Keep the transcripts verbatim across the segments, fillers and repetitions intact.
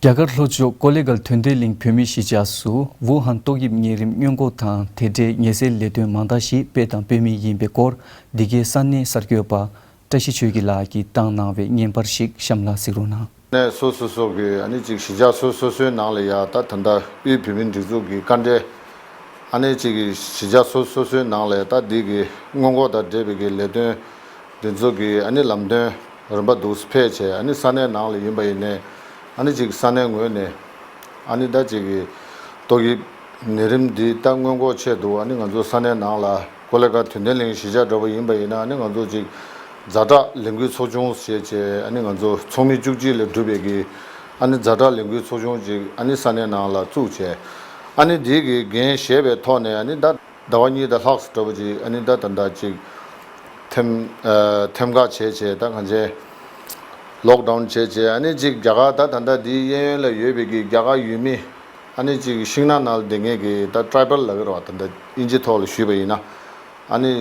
རྒྱ་གར་ལྷོ་ཕྱོགས་ཀོ་ལེ་གྷལ་དོན་ལྡན་གླིང་བོད་མིའི་གཞིས་ཆགས་སུ་ཝུ་ཧན་ཏོག་དབྱིབས་གཉན་རིམས་སྔོན་འགོག་དང་དེ་འབྲེལ་ཉེན་སེལ་ལས་དོན་མང་དག་ཞིག་སྤེལ་དང་སྤེལ་མུས་ཡིན་པའི་སྐོར། འདི་གའི་ས་གནས་གསར་འགོད་པ་བཀྲ་ཤིས་ཆོས་སྐྱིད་ལགས་ཀྱིས་བཏང་གནང་བའི་བརྙན་པར་ཞིག་གཤམ་ལ་གཟིགས་རོགས་གནང་། ནས་སོ་སོ་སོ་གི་ཨ་ནི་ཅིག་གཞིས་ཆགས་སོ་སོ་སོའི་ནང་ལ་ཡ་ད་ད་ལྟ་དབུས་བོད་མིའི་སྒྲིག་འཛུགས་ཀྱི་བཀའ་འབྲེལ། ཨ་ནི་ཅིག་གི་གཞིས་ཆགས་སོ་སོ་སོའི་ནང་ལ་ད་འདི་གི་སྔོན་འགོག་དང་འབྲེལ་བའི་གི་ལས་དོན་འདི་ཚོ་གི་ཨ་ནི་ལམ་སྟོན་རིམ་པ་འདུག་སེ་ཕེབས་བྱས། ཨ་ནི་ས་གནས་ནང་ལ་ཡིན་པ་ཡིན་ནའི་ཨ་ནི་ཅིག་ས་གནས་ངོས་ནས་ཨ་ནི་ད་ཅིག་གི་ཏོག་དབྱིབས་ནད་རིམས་འདི་ད་སྔོན་འགོག་ཆེད་དུ་ཨ་ནི་ང་ཚོ་ས་གནས་ནང་ལ་ཀོ་ལེ་གྷལ་དོན་ལྡན་གླིང་གཞིས་ཆགས་འདྲ་པོ་ཡིན་པ་ཡིན་ན་ཨ་ནི་ང་ཚོ་ཅིག་ཛ་དྲག་ལས་འགུལ་ཚོགས་ཆུང་ཞེས་བྱས་ཨ་ནི་ང་ཚོ་ཚོགས་མི་བཅུ་གཅིག་ལས་གྲུབ་པའི་གི་ཨ་ནི་ཛ་དྲག་ལས་འགུལ་ཚོགས་ཆུང་ཅིག་ཨ་ནི་ས་གནས་ནང་ལ་བཙུགས་བྱས། ཨ་ནི་འདི་གི་འགན་བཞེས་པའི་ཐོག་ནས་ཨ་ནི་ད་ཟླ་བ་གཉིས་དང་ལྷག་ཙམ་འདྲ་པོ་ཅིག་ཨ་ནི་ད་ད་ལྟ་ཅིག་ཐེམ་ཨ་ཐེམ་ཀ་བྱས་བྱས་ད་གང་བྱས་ལོག་ཌའུན་བྱས་བྱས། ཨ་ནི་ཅིག་རྒྱ་གར་ད་ད་ལྟ་འདིའི་གཡས་གཡོན་ལ་ཡོད་པའི་གི་རྒྱ་གར་ཡུལ་མི་ཨ་ནི་ཅིག་ཤིང་ནགས་ནང་ལ་བསྡད་མཁན་གི་ད་ཊྲའི་བལ་ལབ་ཀྱི་རེད་བ། ད་ལྟ་དབྱིན་ཇི་ཐོག་ལ་ཞུས་པ་ཡིན་ན། ཨ་ནི་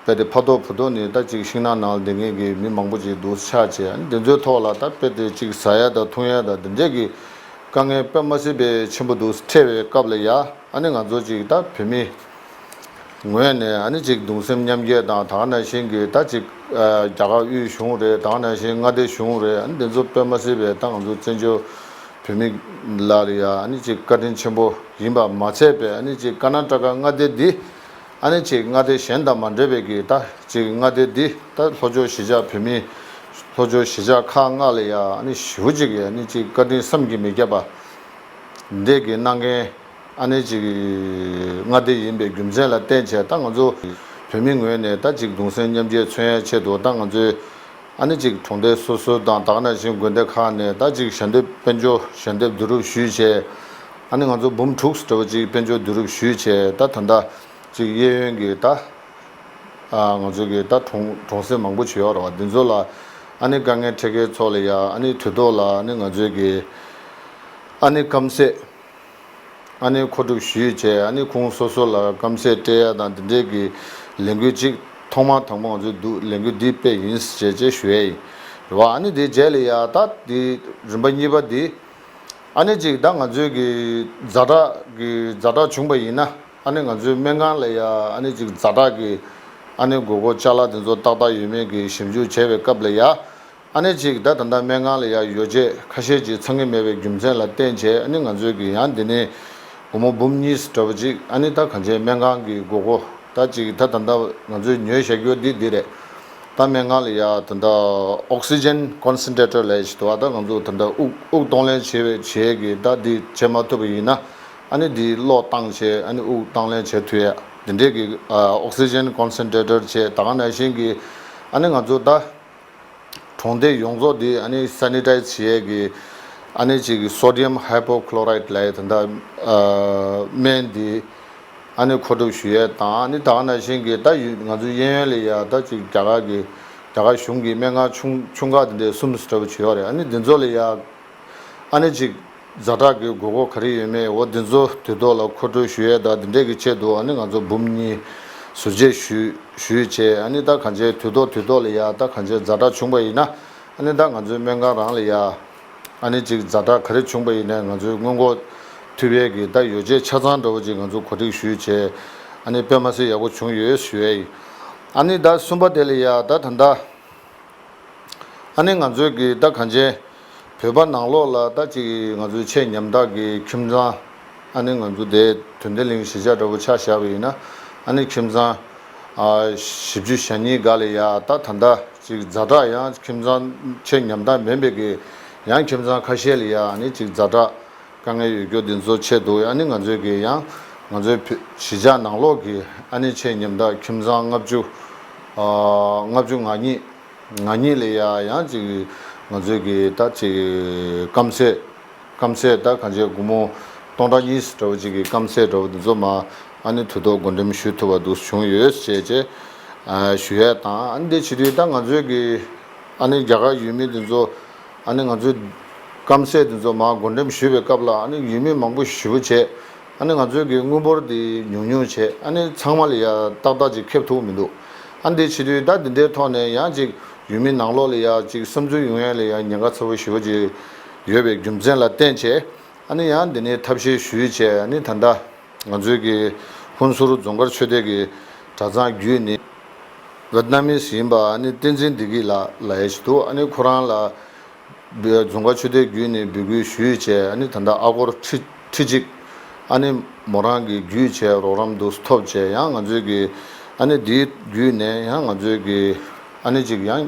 དཔེ་དེ་ཕ་ཐོག་བུ་ཐོག་ནས་ད་ཅིག་ཤིང་ནགས་ནང་ལ་བསྡད་མཁན་གི་མི་མང་པོ་ཅིག་འདུག་ཆགས་བྱས། ཨ་ནི་དེ་ཚོའི་ཐོག་ལ་ད་དཔེ་དེ་ཅིག་ཟ་ཡ་དང་འཐུང་ཡ་དང་དེ་འདྲས་ཀྱི་དཀའ་ངལ་དཔེ་མ་སྲིད་པའི་ཆེན་པོ་འདུག་འཕྲད་པའི་སྐབས་ལ་ཡ་ཨ་ནི་ང་ཚོ་ཅིག་ད་བོད་མི་ངོས་ནས་ཨ་ནི་ཅིག་གདུང་སེམས་མཉམ་སྐྱེད་དང་ད་ག་ནང་བཞིན་གྱི་ད་ཅིག་རྒྱ་གར་དབུས་གཞུང་རེད། ད་ག་ནང་བཞིན་མངའ་སྡེ་གཞུང་རེད། ཨ་ནི་དེ་ཚོ་དཔེ་མ་སྲིད་པའི་ད་ང་ཚོ་བཙན་བྱོལ་བོད་མི་ལ་ཡ་ཨ་ནི་ཅིག་བཀའ་དྲིན་ཆེན་པོ་ཡིན་པ་མ་ཚད་པའི་ཨ་ནི་ཅིག་ཀར་ན་ཊ་ཀ་མངའ་སྡེ་འདི་ཨ་ནི་ཅིག་མངའ་སྡེ་གཞན་དང་མ་འདྲ་བའི་གི་ད་ཅིག་མངའ་སྡེ་འདི་ད་ལྷོ་ཕྱོགས་གཞིས་ཆགས་བོད་མི་ལྷོ་ཕྱོགས་གཞིས་ཆགས་ཁག་ལྔ་ལ་ཡ་ཨ་ནི་ཞེ་པོ་ཅིག་གི་ཨ་ནི་ཅིག་བཀའ་དྲིན་བསམ་གྱིས་མི་ཁྱབ་པ་འདི་གི་གནང་མཁན་ཨ་ནི་ཅིག་མངའ་སྡེ་ཡིན་པའི་རྒྱུ་མཚན་ལ་བརྟེན་བྱས་ད་ང་ཚོ་བོད་མི་ངོས་ནས་ད་ཅིག་གདུང་སེམས་མཉམ་སྐྱེད་མཚོན་ཡ་ཆེད་དུ་ད་ང་ཚོའི་ཨ་ནི་ཅིག་གྲོང་སྡེ་སོ་སོ་དང་ད་ག་ནང་བཞིན་དགོན་སྡེ་ཁག་ནས་ད་ཅིག་ཞལ་འདེབས་དཔལ་འབྱོར་ཞལ་འདེབས་བསྡུ་རུབ་ཞུས་བྱས། ཨ་ནི་ང་ཚོ་འབུམ་དྲུག་འདྲ་བོ་ཅིག་དཔལ་འབྱོར་བསྡུ་རུབ་ཞུས་བྱས། ད་ད་ལྟ་ཅིག་གཡས་གཡོན་གྱི་ད་ང་ཚོ་གི་ད་གྲོང་གྲོང་གསེབ་མང་པོ་ཅིག་ཡོད་རེད་བ། འདི་ཚོ་ལ་ཨ་ནི་དཀའ་ངལ་འཕྲད་མཁན་ཚོ་ལ་ཡ་ཨ་ནི་དུས་ཐོག་ལ་ཨ་ནི་ང་ཚོའི་གི་ཨ་ནི་སྐམ་སས་ཨ་ནི་མཁོ་སྒྲུབ་ཞུས་བྱས། ཨ་ནི་ཁོང་སོ་སོ་ལ་སྐམ་སས་སྤྲད་ཡ་དང་འདི་འདྲའི་གི་ལས་འགུལ་ཅིག་ཐོག་མ་དང་པོ་ང་ཚོས་འདུག་ལས་འགུལ་འདི་སྤེལ་ཡིན་ཞེས་བྱས་ཞུ་ཡ་ཡིན་རེད་བ། ཨ་ནི་དེའི་རྗེས་ལ་ཡ་ད་འདི་རིམ་པ་གཉིས་པ་འདི་ཨ་ནི་ཅིག་ད་ང་ཚོའི་གི་ཛ་དྲག་གི་ཛ་དྲག་བྱུང་པ་ཡིན་ན་ཨ་ནི་ང་ཚོའི་སྨན་ཁང་ལ་ཡ་ཨ་ནི་ཅིག་ཛ་དྲག་གི་ཨ་ནི་དགོས་མཁོ་ཅ་ལག་དེ་ཚོ་ཏག་ཏག་ཡོད་མེད་གི་ཞིབ་འཇུག་བྱས་པའི་སྐབས་ལ་ཡ་ཨ་ནི་ཅིག་ད་ད་ལྟ་སྨན་ཁང་ལ་ཡ་ཡོ་བྱད་ཁ་ཤས་ཅིག་ཚང་གི་མེད་པའི་རྒྱུ་མཚན་ལ་བརྟེན་བྱས་ཨ་ནི་ང་ཚོའི་གི་ཡང་འདི་ནས་སྒོར་མོ་འབུམ་གཉིས་འདྲ་བོ་ཅིག་ཨ་ནི་ད་གང་ཅི་སྨན་ཁང་གི་དགོས་མཁོ་ད་ཅིག་ད་ད་ལྟ་ང་ཚོའི་ཉོས་བཞག་རྒྱུ་འདི་འདི་རེད། ད་སྨན་ཁང་ལ་ཡ་ད་ལྟ་ཨོག་སི་ཇན་ཀོན་སེན་ཊེ་ཊར་ལབ་ཞིག་འདུག་ཨ་ད་ང་ཚོ་ད་ལྟ་དབུགས་དབུགས་གཏོང་ལེན་བྱེད་པའི་བྱེད་ཀྱི་ད་འདི་བྱེད་མ་ཐུབ་པ་ཡིན་ན་ཨ་ནི་འདི་གློག་བཏང་བྱས་ཨ་ནི་དབུགས་བཏང་ལེན་བྱེད་ཐུབ་ཡ་འདི་འདྲས་ཀྱི་ཨོག་སི་ཇན་ཀོན་སེན་ཊེ་ཊར་བྱས། ད་ག་ནང་བཞིན་གྱི་ཨ་ནི་ང་ཚོ་ད་གྲོང་སྡེ་ཡོངས་རྫོགས་འདི་ཨ་ནི་སེ་ནི་ཊའི་ཛི་བྱེད་ཡ་གི་ཨ་ནི་ཅིག་སོ་ཌི་ཡམ་ཧའི་པོ་ཁི་ལོ་རའི་ཌི་ལབ་ཡ་ད་ལྟ་སྨན་འདི། ཨ་ནི་མཁོ་སྒྲུབ་ཞུ་ཡས་དང་ཨ་ནི་ད་ག་ནང་བཞིན་གྱི་ད་ཡུལ་ང་ཚོའི་གཡས་གཡོན་ལ་ཡ་ད་ཅིག་རྒྱ་གར་གྱི་རྒྱ་གར་གཞུང་གི་སྨན་ཁང་ཆུང་ཆུང་ཁག་དེ་འདྲའི་གསུམ་ཙམ་འདྲ་པོ་ཅིག་ཡོད་རེད། ཨ་ནི་འདི་ཚོ་ལ་ཡ་ཨ་ནི་ཅིག་ཛ་དྲག་གི་དགོས་མཁོ་ག་རེ་ཡོད་མེད་འོ་འདི་ཚོ་དུས་ཐོག་ལ་མཁོ་སྤྲོད་ཞུ་ཡས་དང་འདི་འདྲས་ཀྱི་ཆེད་དུ་ཨ་ནི་ང་ཚོ་འབུམ་གཉིས་ཟུར་བཅད་ཞུ་ཞུས་བྱས། ཨ་ནི་ད་གང་ཅི་དུས་ཐོག་དུས་ཐོག་ལ་ཡ་ད་གང་ཅི་ཛ་དྲག་བྱུང་པ་ཡིན་ན་ཨ་ནི་ད་ང་ཚོའི་སྨན་ཁང་རང་ལ་ཡ། ཨ་ནི་ཅིག་ཛ་དྲག་ག་རེ་བྱུང་པ་ཡིན་ནའི་ང་ཚོས་སྔོན་འགོག་ཐུབ་ཡས་ཀྱི་ད་ཡོ་བྱད་ཆ་ཚང་འདྲ་བོ་ཅིག་ང་ཚོ་གོ་སྒྲིག་ཞུས་བྱས། ཨ་ནི་དཔེ་མ་སྲིད་ཡག་པོ་བྱུང་ཡོད་ཞུ་ཡས་ཡིན། ཨ་ནི་ད་གསུམ་པ་དེ་ལ་ཡ་ད་ད་ལྟ་ཨ་ནི་ང་ཚོས་ཀྱི་ད་གང་ཅི་བོད་པ་ནང་ལོགས་ལ་ད་ཅིག་ང་ཚོའི་ཆེས་ཉམ་ཐག་གི་ཁྱིམ་ཚང་ཨ་ནི་ང་ཚོ་དེ་དོན་ལྡན་གླིང་གཞིས་ཆགས་འདྲ་བོ་ཆ་བཞག་པ་ཡིན་ན་ཨ་ནི་ཁྱིམ་ཚང་ཨ་བཞི་བཅུ་ཞེ་གཉིས་སྒང་ལ་ཡ་ད་ད་ལྟ་ཅིག་ཛ་དྲག་ཡང་ཁྱིམ་ཚང་ཆེས་ཉམ་ཐག་མིན་པའི་གི་ཡང་ཁྱིམ་ཚང་ཁ་ཤས་ལ་ཡ་ཨ་ནི་ཅིག་ཛ་དྲག་དཀའ་ངལ་ཡོད་རྒྱུ་འདི་ཚོ་ཆེད་དུ་ཨ་ནི་ང་ཚོའི་གི་ཡང་ང་ཚོའི་བོད་གཞིས་ཆགས་ནང་ལོགས་ཀྱི་ཨ་ནི་ཆེས་ཉམ་ཐག་ཁྱིམ་ཚང་ལྔ་བཅུ་ཨ་ལྔ་བཅུ་ང་གཉིས་ང་གཉིས་ལ་ཡ་ཡང་ཅིག་ང་ཚོའི་གི་ད་ཅིག་སྐམ་སས་སྐམ་སས་ད་གང་ཅི་སྒོར་མོ་སྟོང་ཕྲག་གཉིས་འདྲ་བོ་ཅིག་གི་སྐམ་སས་འདྲ་བོ་འདི་ཚོ་མ་ཨ་ནི་དུས་ཐོག་བགོ་འགྲེམས་ཞུ་ཐུབ་པ་འདུག་བྱུང་ཡོད་ཅེས་ཅེས་ཨ་ཞུ་ཡས་དང་། ཨ་ནི་དེ་བྱེད་དུས་ད་ང་ཚོའི་གི་ཨ་ནི་རྒྱ་གར་ཡུལ་མི་འདི་ཚོ་ཨ་ནི་ང་ཚོའི་སྐམ་སས་འདི་ཚོ་མ་བགོ་འགྲེམས་ཞུས་པའི་སྐབས་ལ་ཨ་ནི་ཡུལ་མི་མང་པོ་ཞེ་པོ་བྱས། ཨ་ནི་ང་ཚོའི་གི་དངུལ་འབོར་དེ་ཉུང་ཉུང་བྱས། ཨ་ནི་ཚང་མ་ལ་ཡ་ཏག་ཏག་ཅིག་ཁེབས་ཐུབ་མི་འདུག་ཨ་ནི་དེ་བྱེད་དུས་ད་འདི་འདྲའི་ཐོག་ནས་ཡང་ཅིག་ཡུལ་མི་ནང་ལོགས་ལ་ཡ་ཅིག་བསམ་ཚུལ་ཡོང་ཡ་ལ་ཡ་ཉེན་ཁ་ཚ་པོ་ཞེ་པོ་ཅིག་ ཡོད་པའི་རྒྱུ་མཚན་ལ་བརྟེན་བྱས། ཨ་ནི་ཡང་འདི་ནས་ཐབས་ཤེས་ཞུས་བྱས། ཨ་ནི་ད་ལྟ་ང་ཚོའི་གི་ཧུན་སུར་རྫོང་དཀར་ཆོས་སྡེ་གི་གྲྭ་ཚང་བརྒྱུད་ནས། ཝེད་ན་མིས་ཡིན་པ་ཨ་ནི་བསྟན་འཛིན་བདེ་སྐྱིད་ལགས་ལབ་ཡས་ཞིག་འདུག་ཨ་ནི་ཁོ་རང་ལ་རྫོང་དཀར་ཆོས་སྡེ་བརྒྱུད་ནས་འབོད་སྐུལ་ཞུས་བྱས། ཨ་ནི་ད་ལྟ་ཨ་སྒོར་ཁྲི་ཁྲི་གཅིག་ཨ་ནི་མོ་རང་གི་བརྒྱུད་བྱས་རོགས་རམ་འདུག་ཐོབ་བྱས། ཡང་ང་ཚོའི་གི་ཨ་ནི་དེའི་བརྒྱུད་ནས་ཡང་ང་ཚོའི་གི་ཨ་ནི་ཅིག་ཡང་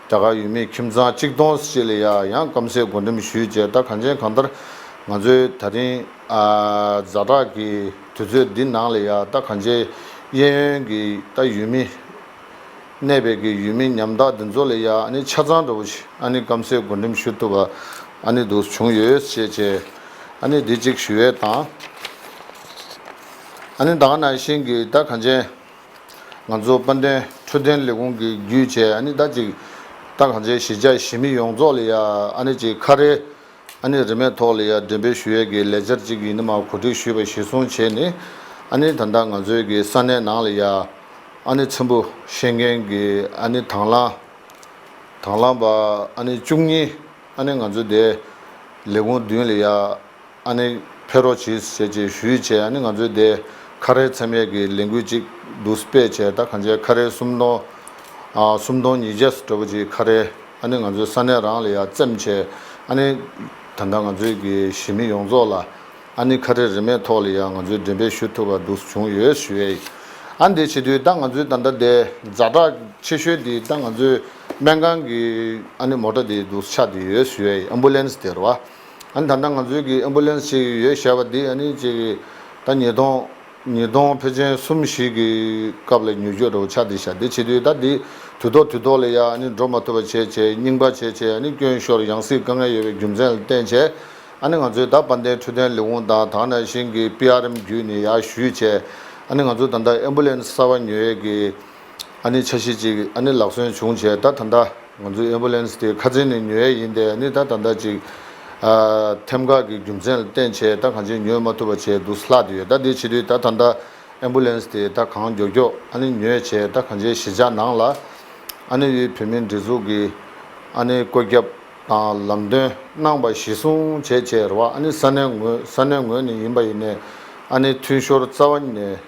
རྒྱ་གར་ཡུལ་མི་ཁྱིམ་ཚང་གཅིག་སྟོང་ཅིག་ལ་ཡ་ཡང་སྐམ་སའི་བགོ་འགྲེམས་ཞུས་བྱས། ད་གང་ཅན་གང་ལྟར་ང་ཚོའི་ད་རིང་ཨ་ཛ་དྲག་གི་དུས་ཚོད་འདི་ནང་ལ་ཡ་ད་གང་ཅན་གཡས་གཡོན་གྱི་ད་ཡུལ་མི་གནས་པའི་གི་ཡུལ་མི་ཉམ་ཐག་འདི་ཚོ་ལ་ཡ་ཨ་ནི་ཆ་ཚང་འདྲ་བོ་ཞིག་ཨ་ནི་སྐམ་སའི་བགོ་འགྲེམས་ཞུ་ཐུབ་པ་ཨ་ནི་འདུག་བྱུང་ཡོད་ཅེས་བྱས། ཨ་ནི་འདི་གཅིག་ཞུ་ཡས་དང་། ཨ་ནི་ད་ག་ནང་བཞིན་གྱི་ད་གང་ཅན་ང་ཚོ་དཔལ་ལྡན་འཕྲོད་བསྟེན་ལས་ཁུངས་ཀྱི་བརྒྱུད་བྱས། ཨ་ནི་ད་ཅིག་ད་གང་ཅན་གཞིས་ཆགས་གཞིས་མི་ཡོངས་རྫོགས་ལ་ཡ་ཨ་ནི་ཅིག་ཁ་རས་ཨ་ནི་རིན་མེད་ཐོག་ལ་ཡ་འགྲེམས་སྤེལ་ཞུ་ཡས་ཀྱི་ལས་འཆར་ཅིག་ཡིན་ནི་མ་གོ་སྒྲིག་ཞུས་པ་གཞིར་བཟུང་བྱས་ནས། ཨ་ནི་ད་ལྟ་ང་ཚོའི་གི་ས་གནས་ནང་ལ་ཡ་ཨ་ནི་ཚེམ་བུ་བཤད་མཁན་གྱི་ཨ་ནི་དང་བླངས་དང་བླངས་པ་ཨ་ནི་བཅུ་གཉིས་ཨ་ནི་ང་ཚོ་དེ་ལས་ཁུངས་མདུན་ལ་ཡ་ཨ་ནི་ཕེབས་རོགས་གྱིས་ཟེར་ཅེས་ཞུས་བྱས། ཨ་ནི་ང་ཚོའི་དེ་ཁ་རས་འཚེམ་ཡས་ཀྱི་ལས་འགུལ་ཅིག་འདུག་སྤེལ་བྱས། ད་གང་ཅན་ཁ་རས་སུམ་སྟོང་ཨ་སུམ་སྟོང་ཉིས་བརྒྱ་འདྲ་བོ་ཅིག་ཁ་རས་ཨ་ནི་ང་ཚོའི་ས་གནས་རང་ལ་ཡ་བཙེམས་བྱས། ཨ་ནི་ད་ལྟ་ང་ཚོའི་གི་གཞིས་མི་ཡོངས་རྫོགས་ལ་ཨ་ནི་ཁ་རས་རིན་མེད་ཐོག་ལ་ཡ་ང་ཚོས་འགྲེམས་སྤེལ་ཞུ་ཐུབ་པ་འདུག་བྱུང་ཡོད་ཞུ་ཡས་ཡིན། ཨ་འདི་བྱེད་དུས་ད་ང་ཚོའི་ད་ལྟ་དེ་ཛ་དྲག་ཆེ་ཤོས་དེ་ད་ང་ཚོའི་སྨན་ཁང་གི་ཨ་ནི་མོ་ཊ་དེ་འདུག་ཆགས་བསྡད་ཡོད་ཞུ་ཡས་ཡིན། ཨེམ་བུ་ལན་སི་དེ་རེད་བ། ཨ་ནི་ད་ལྟ་ང་ཚོའི་གི་ཨེམ་བུ་ལན་སི་ཅིག་ཡོད་བཞག་པ་འདི་ཨ་ནི་ཅིག་ད་ཉིས་སྟོང་ཉིས་སྟོང་ཕལ་ཆེར་གསུམ་བཞི་གི་སྐབས་ལ་ཉོ་རྒྱུ་འདྲ་བོ་ཆགས་བསྡད་བཞག་འདི་བྱེད་དུས་ད་འདི་དུས་ཐོག་དུས་ཐོག་ལ་ཡ་ཨ་ནི་འགྲོ་མ་ཐུབ་པ་བྱས་བྱས་རྙིང་པ་བྱས་བྱས་ཨ་ནི་སྐྱོན་ཤོར་ཡང་སྲིད་དཀའ་ངལ་ཡོད་པའི་རྒྱུ་མཚན་ལ་བརྟེན་བྱས། ཨ་ནི་ང་ཚོའི་ད་དཔལ་ལྡན་འཕྲོད་བསྟེན་ལས་ཁུངས་དང་ད་ག་ནང་བཞིན་གྱི་པི་ཨར་ཨེམ་བརྒྱུད་ནས་ཡར་ཞུས་བྱས། ཨ་ནི་ང་ཚོ་ད་ལྟ་ཨེམ་བུ་ལན་སི་གསར་པ་ཉོ་ཡས་ཀྱི་ཨ་ནི་འཆར་གཞི་ཅིག་ཨ་ནི་ལག་སོན་བྱུང་བྱས། ད་ད་ལྟ་ང་ཚོའི་ཨེམ་བུ་ལན་སི་དེ་ཁ་འཛིན་ནས་ཉོ་ཡས་ཡིན་ཏེ། ཨ་ནི་ད་ད་ལྟ་ཅིག་ཨ་ཐེམ་ཁག་གི་རྒྱུ་མཚན་ལ་བརྟེན་བྱས་ད་གང་ཅན་ཉོ་མ་ཐུབ་པ་བྱས་འདུག་ལྷག་བསྡད་ཡོད། ད་དེ་བྱེད་དུས་ད་ད་ལྟ་ཨེམ་བུ་ལན་སི་དེ་ད་གང་མགྱོགས་མགྱོགས་ཨ་ནི་ཉོས་བྱས་ད་གང་ཅན་གཞིས་ཆགས་ནང་ལ་ཨ་ནི་བོད་མིའི་སྒྲིག་འཛུགས་ཀྱི་ཨ་ནི་བཀོད་ཁྱབ་དང་ལམ་སྟོན་གནང་པ་གཞིར་བཟུང་བྱས་བྱས་རེད་བ། ཨ་ནི་ས་གནས་ངོས་ས་གནས་ངོས་ནས་ཡིན་པ་ཡིན་ནའི་ཨ་ནི་འཐུས་ཤོར་རྩ་བ་ནས་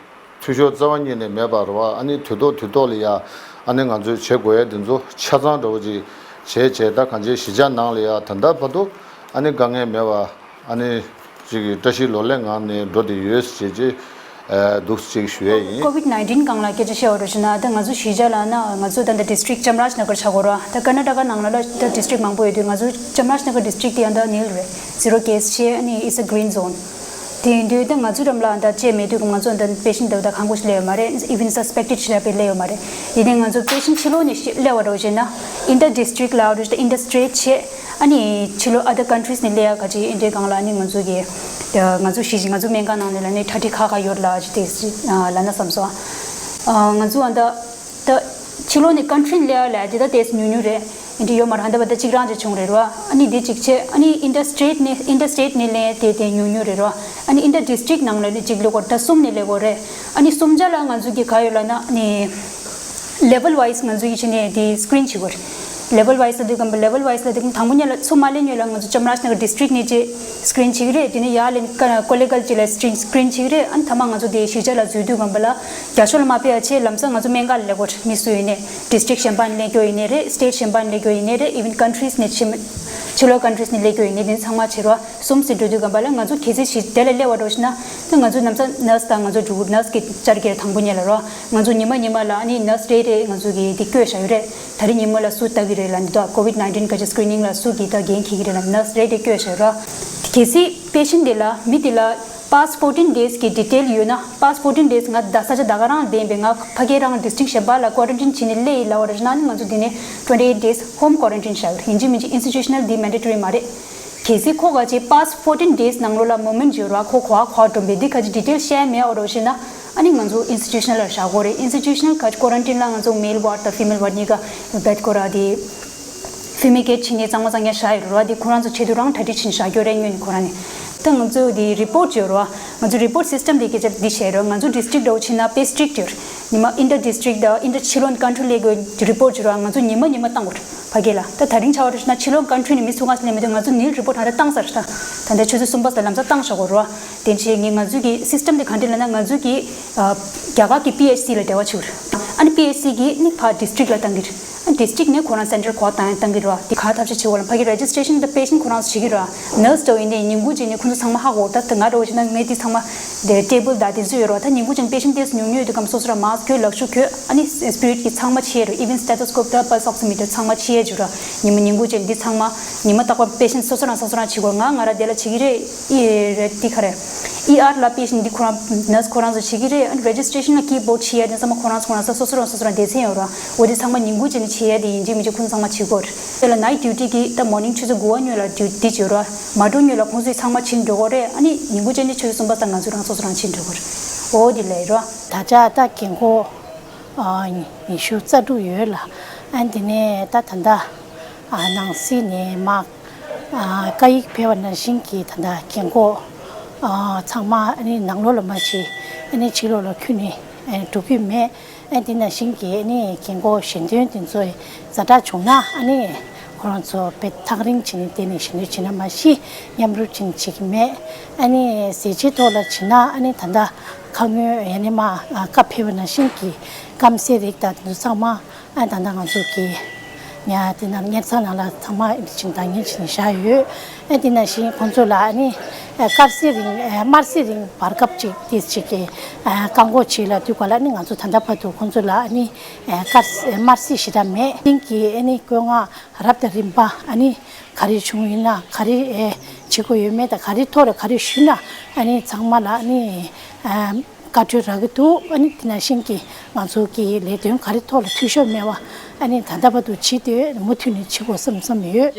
འཐུས་ཤོར་རྩ་བ་ཉིད་ནས་མེད་པ་རེད་བ། ཨ་ནི་དུས་ཐོག་དུས་ཐོག་ལ་ཡ་ཨ་ནི་ང་ཚོས་བྱེད་དགོས་ཡ་དེ་ཚོ་ཆ་ཚང་འདྲ་བོ་ཅིག་བྱས་བྱས་ད་གང་ཅན་གཞིས་ཆགས་ནང་ལ་ཡ་ད་ལྟ་བར་དུ་ཨ་ནི་དཀའ་ངལ་མེད་པ་ཨ་ནི་ཅིག་གི་བཀྲ་ཤིས་ལོ་ལེགས་ངང་ནས་འགྲོ་བསྡད་ཡོད་ཅེས་ཅེས་འདུག་ཅིག་ཞུ་ཡས་ཡིན། ཀོ་ཝིད་ནའིན་ཊིན་སྒང་ལ་སྐད་ཆ་བཤད་པ་འདྲ་བྱས་ན་ད་ང་ཚོ་གཞིས་ཆགས་ལ་ན་ང་ཚོ་ད་ལྟ་ཌིས་ཊིག་ཅམ་རཱཇ་ནགར་ཆགས་ཀྱི་ཡོད་རེད་བ། ད་ཀར་ནཱ་ཊ་ཀ་ནང་ལ་ད་ཌིས་ཊིག་མང་པོ་ཡོད་དུས་ང་ཚོ་ཅམ་རཱཇ་ནགར་ཌིས་ཊིག་དེ་ཡང་ད་ནིལ་རེད། ཛི་རོ་ཀེ་སི་བྱས་ཨ་ནི་it's a green zone། དེ་ཡིན་དུས་ད་ང་ཚོའི་འགྲམ་ལ་ད་ཅེས་མེད་དུས་ང་ཚོ་ད་པེ་ཤེན་ཊི་འདྲ་བོ་ད་ཁང་ཁུངས་ཤིག་སླེབས་ཡོད་མ་རེད། ཨི་ཝན་སི་སི་པེག་ཊེཌ་ཞིག་ལ་དཔེ་སླེབས་ཡོད་མ་རེད། ཡིན་ནའི་ང་ཚོ་པེ་ཤེན་ཊི་ཕྱི་ལོགས་ནས་ཤི་སླེབས་པ་འདྲ་བོ་བྱས་ན་ཨིན་ཊར་ཌིས་ཊིག་ལ་འདྲ་བོ་ད་ཨིན་ཊར་སི་ཊེ་ཊི་བྱས་ཨ་ནི་ཕྱི་ལོགས་other countries་ནས་སླེབས་ཡ་ག་ཅིག་ཨིན་ཊར་སྒང་ལ་ཨ་ནི་ང་ཚོ་གི་ད་ང་ཚོ་གཞིས་ང་ཚོ་སྨན་ཁང་ནང་ནས་ལ་ནི་གྲ་སྒྲིག་ཁག་ཁག་ཡོད་ལ་ཅིག་དེ་ལབ་ན་བསམ་སོང་། ང་ཚོ་ཨ་ད། ད་ཕྱི་ལོགས་ནས་ཀན་ཊི་རི་ནས་སླེབས་ཡ་ལ་དེ་ད་ཏོག་ཙམ་ཉུང་ཉུང་རེད། ཨིན་ཊར་ཡོད་མ་རེད། ད་བར་ད་གཅིག་རང་ཅིག་བྱུང་རེད་རོ། ཨ་ནི་འདི་གཅིག་བྱས་ཨ་ནི་ཨིན་ཊར་སི་ཊེ་ཊི་ནས་ཨིན་ཊར་སི་ཊེ་ཊི་ནས་སླེབས་དེ་དེ་ཉུང་ཉུང་རེད་རོ། ཨ་ནི་ཨིན་ཊར་ཌིས་ཊིག་ནང་ལ་ནི་གཅིག་སླེབས་ཀྱི་ཡོད་རེད། ད་གསུམ་ནས་སླེབས་ཀྱི་ཡོད་རེད། ཨ་ནི་གསུམ་ཆ་ལ་ང་ཚོ་གི་ག་ཡོད་ལབ་ན་ཨ་ནི་ལེ་ཝལ་ཝའི་སི་ང་ཚོ་གི་ཕྱི་ནས་དེ་སི་ཀི་རིན་བྱེད་ཀྱི་ཡོད་རེད། ལེ་ཝལ་ཝའི་སི་ལ་དེ་གམ་པ་ལེ་ཝལ་ཝའི་སི་ལ་དེ་གམ་དང་པོ་ཉིད་ལ་ཚུར་མ་སླེབས་སྔོན་ལ་ང་ཚོ་ཅམ་རཱཇ་ནགར་ཌིས་ཊིག་ནས་ཅིག་སི་ཀི་རིན་བྱེད་ཀྱི་རེད། དེ་ནས་ཡར་ལེན་ཀ་ཀོ་ལེ་གྷལ་ཅིག་ལ་སི་ཀི་རིན་བྱེད་ཀྱི་རེད། ཨ་ནི་མཐའ་མ་ང་ཚོ་དེ་གཞིས་ཆགས་ལ་འཛུལ་དུས་གམ་པ་ལ་རྒྱ་ཤོག་ལ་མ་ཕེབས་ཡ་ཆེད་ལམ་སང་ང་ཚོ་སྨན་ཁང་ལ་སླེབས་ཀྱི་ཡོད་རེད། མི་སུ་ཡིན་ནའི་ཌིས་ཊིག་གཞན་པ་ནས་སླེབས་ཀྱི་ཡོད་ཡིན་ནའི་རེད། སི་ཊེ་ཊི་གཞན་པ་ནས་སླེབས་ཀྱི་ཡོད་ཡིན་ནའི་རེད། ཨི་ཝན་ཀན་ཊི་རིས་ནས་ཕྱི་ཕྱི་ལོགས་ཀན་ཊི་རིས་ནས་སླེབས་ཀྱི་ཡོད་ཡིན་ནའི་དེ་ཚང་མ་བྱེད་རོགས། གསུམ་ཟེར་འགྲོ་དུས་གམ་པ་ལ་ང་ཚོ་གལ་སྲིད་ཞིག་དེ་ལ་སླེབས་པ་འདྲ་བོ་ཞིག་ན་ད་ང་ཚོ་ལམ་སང་ནར་སི་དང་ང་ཚོ་འགྲོ་གི་ནར་སི་གི་བཅར་གྱི་རེད། དང་པོ་ཉིད་ལ་རོ། ང་ཚོ་ཉི་མ་ཉི་མ་ལ་ཨ་ནི་ནར་སི་རེ་རེ་ང་ཚོ་གི་དེ་བསྐོས་བཞག་ཡོད་རེད། ད་རེས་ཉིན་མོ་ལ་སུ་ལྟ་གི་རེད་ལབ་འདི་དག་ཀོ་ཝིད་ནའིན་ཊིན་ག་ཅིག་སི་ཀི་རི་ནིང་ལ་སུ་གིས་ད་འགན་འཁྱེར་གི་རེད་ལབ་ནར་སི་རེ་རེ་བསྐོས་བཞག་ཡོད་ར། གལ་སྲིད་པེ་ཤེན་ཊི་དེ་ལ་མི་དེ་ལ་past fourteen days་གི་ཌི་ཊེལ་ཡོད་ན་past fourteen days་ང་ད་ས་ཆ་ད་ག་རང་བསྡད་པའི་ང་ཕ་གི་རང་ཌིས་ཊིག་གཞན་པ་ལ་ཀོ་རན་ཊིན་བྱས་ནས་སླེབས་ཡིན་ལབ་པ་རེད་ན་ནི་ང་ཚོ་འདི་ནས་twenty eight days home quarantine་བཞག་ཡོད་རེད། ཡིན་གཅིག་མིན་གཅིག་ཨིན་སི་ཊི་ཊུ་ཤ་ནལ་འདི་མན་ཌེ་ཊོ་རི་མ་རེད། གལ་སྲིད་ཁོ་ག་ཅིག་past fourteen days་ནང་ལོགས་ལ་མུ་ཝ་མེན་ཊི་ཡོད་ར་ཁོ་ག་པར་འགྲོ་འདི་ག་ཅིག་ཌི་ཊེལ་བཤད་མེད་པ་འདྲ་བོ་ཞིག་ན་ཨ་ནི་ང་ཚོ་ཨིན་སི་ཊི་ཊུ་ཤ་ནལ་ལ་བཞག་དགོས་རེད། ཨིན་སི་ཊི་ཊུ་ཤ་ནལ་ག་ཅིག་ཀོ་རན་ཊིན་ལ་ང་ཚོ་མེལ་ཝར་ཌི་དང་ཕི་མེལ་ཝར་ཌི་གཉིས་ཀ་བེད་ཁོ་ར་དེ་ཕུ་མི་གེ་ཊི་བྱས་ནས་གཙང་མ་གཙང་རྐྱང་བཞག་ཡོད་ར། དེ་ཁོ་རང་ཚོ་ཆེད་དུ་རང་གྲ་སྒྲིག་བྱས་ནས་བཞག་རྒྱུ་རེད། སྔོན་ནས་ཁོ་རང་ནས་ད་ང་ཚོ་དེ་རི་པོར་ཊི་ཡོད་ར། ང་ཚོ་report system དེ་སྐད་ཆ་འདི་བཤད་རོགས། ང་ཚོ་district འདྲ་བོ་ཕྱིན་ན་དཔེ་strict ཡོད། ཉི་མ་inter district དང་inter ཕྱི་ལོགས་country ལ་གི་report བྱེད་རོགས། ང་ཚོ་ཉི་མ་ཉི་མ་བཏང་དགོས་རེད་ཕ་གི་ལ། ད་ད་རིང་ཆ་བ་རེད་ན་ཕྱི་ལོགས་country ནས་མི་ཚོ་ང་ཚོ་སླེབས་མི་འདུག་ང་ཚོ་nil report ཧ་ད་བཏང་ཚར་རེད། ད་ད་ལྟ་ཆུ་ཚོད་གསུམ་པ་ཙམ་ལམ་སང་བཏང་བཞག་དགོས་རེད་བ། དེ་བྱས་ངས་ང་ཚོ་གི་system དེ་ག་འདྲ་ལབ་ན། ང་ཚོ་གི་ཨ་རྒྱ་གར་གི་PHC ལ་འབྲེལ་བ་བྱེད་དགོས་རེད། ཨ་ནི་PHC གིས་ནི་ཕར་district ལ་བཏང་གི་རེད། ཨ་district ནས་ཁོ་རང་center གོ་བཏང་བཏང་གི་རེད་བ། དེ་ག་ཐབས་ཤེས་བྱེད་དགོས་ལ། ཕ་གི་registration དང་patient ཁོ་རང་ཚོ་བྱེད་ཀྱི་རེད་བ། nurse འདྲ་བོ་ཡིན་ནའི་ཉིན་གུང་རྗེས་ནས་ཁོ་ཚོ་ཚང་མ་ཧ་གོ་ད། ད་ང་འདྲ་བོ་བྱས་ན་ངས་དེ་ཚང་མ་དེ་table དང་དེ་ཚོ་ཡོད་རེད་བ། ད་ཉིན་གུང་རྗེས་patient དེ་ཚོ་ཉུང་ཉུང་ཡོད་དུས་སྐབས་སོ་སོ་རང་mask གྱོན། ལག་ཤུབས་གྱོན། ཨ་ནི་spirit གི་ཚང་མ་ཕྱི་ཡས་རེད། even stethoscope དང་pulse oximeter ཚང་མ་ཕྱི་ཡས་བྱེད་རེད་བ། ཉིན་མོ་ཉིན་གུང་རྗེས་འདི་ཚང་མ་ཉི་མ་རྟག་པར་patient སོ་སོ་རང་སོ་སོ་རང་བྱེད་དགོས། ང་ང་རང་དེ་ལ་བྱེད་ཀྱི་རེད། ཨི་རེད་དེ་ག་རེད། ཨི་ཨར་ལ་patient འདི་ཁོ་རང་nurse ཁོ་རང་ཚོ་བྱེད་ཀྱི་རེད། ཨ་ནི་registration ལ་keyboard ཕྱི་ཡས་དེ་ཚང་མ་ཁོ་རང་ཚོ་ཁོ་རང་ཚོ་སོ་སོ་རང་སོ་སོ་རང་སྡེ་ཚན་ཡོད་ར། འོ་དེ་ཚང་མ་ཉིན་གུང་རྗེས་ནས་བྱེད་ཡས་དེ་ཡིན་གཅིག་མིན་གཅིག་ཁོང་ཚང་མ་བྱེད་དགོས་རེད། དེ་ལ་night duty གི་ད་morning ཆུ་ཚོད་དགུ་པ་སྔོན་ལ་duty བྱེད་ར། མ་འགྲོ་སྔོན་ལ་ཁོང་ཚོས་ཚང་མ་བྱེད་འགྲོ་དགོས་རེད། ཨ་ནི་ཉིན་གུང་རྗེས་ནས་ཆུ་ཚོད་གསུམ་པ་ཙམ་ང་ཚོ་རང་སོ་སོ་རང་བྱེད་འགྲོ་དགོས་རེད། འོ་དེ་ལས་ར། ད་ཆ་ད་རྒན་གོག་ཨ་ཉི་ཤུ་རྩ་དྲུག་ཡོད་ལ། ཨ་དེ་ནས་ད་ད་ལྟ་ཨ་ནང་སྲིད་ནས་མ་ཨ་བཀའ་ཡིག་ཕེབས་པ་ནང་བཞིན་གྱི་ད་ལྟ་རྒན་གོག་ཨ་ཚང་མ་ཨ་ནི་ནང་ལོགས་ལ་མ་ཕྱིན། ཨ་ནི་ཕྱི་ལོགས་ལ་ཁྱོན་ནས་ཨ་འགྲོ་གི་མེད། ཨ་དེ་ནང་བཞིན་གྱི་ཨ་ནི་རྒན་གོག་ཞལ་འདོན་དེ་ཚོ་ཛ་དྲག་བྱུང་ན་ཨ་ནི་ཁོ་རང་ཚོ་དཔེ་ཐག་རིང་བྱས་ནས་བསྡད་ནས་ཞལ་འདོན་བྱེད་ན་མ་གཞི་མཉམ་རུབ་བྱས་ནས་བྱེད་ཀྱི་མེད། ཨ་ནི་ཟས་བཅད་ཐོག་ལ་བྱེད་ན་ཨ་ནི་ད་ལྟ་ཁ་སྔོན་ཡ་ནི་མ་ཨ་བཀའ་ཕེབས་པ་ནང་བཞིན་གྱི་སྐམ་སའི་རིགས་དང་དེ་ཚོ་ཚང་མ་ཨ་ད་ལྟ་ང་ཚོ་གི་ཉ་དེ་ནང་གཉེར་ཚང་ནང་ལ་ཚང་མ་ཨེ་འདྲ་བྱས་ནས་བདག་གཉེར་བྱས་ནས་བཞག་ཡོད། ཨ་དེ་ནང་བཞིན་ཁོང་ཚོ་ལ་ཨ་ནི་ཨ་དཀར་སེར་རིང་ཨ་དམར་སེར་རིང་བར་སྐབས་ཅིག་དེ་ཅིག་གི་ཨ་བཀག་འགོག་བྱེད་ལ་དུས་ག་ལ་ཨ་ནི་ང་ཚོ་ད་ལྟ་བར་དུ་ཁོང་ཚོ་ལ་ཨ་ནི་ཨ་དཀར་སེ་དམར་སེར་ཞེ་དྲག་མེད། སྟེང་གི་ཨ་ནི་བཀོད་མངགས་རབ་དང་རིམ་པ་ཨ་ནི་ག་རེ་བྱུང་ཡིན་ན་ག་རེ་ཨེ་བྱེད་དགོས་ཡོད་མེད་དང་ག་རེ་ཐོག་ལ་ག་རེ་ཞུས་ན་ཨ་ནི་ཚང་མ་ལ་ཨ་ནི་ཨ་བཀའ་འཁྲོལ་རག་གི་འདུག་ཨ་ནི་དེ་ནང་བཞིན་གྱི་ང་ཚོ་གི་ལས་དོན་ག་རེ་ཐོག་ལ་འཐུས་ཤོར་མེད་པ་ཨ་ནི་ད་ལྟ་བར་དུ་བྱེད་དུས་མུ་མཐུད་ནས་བྱེད་དགོས་བསམ་བསམ་ཡོད།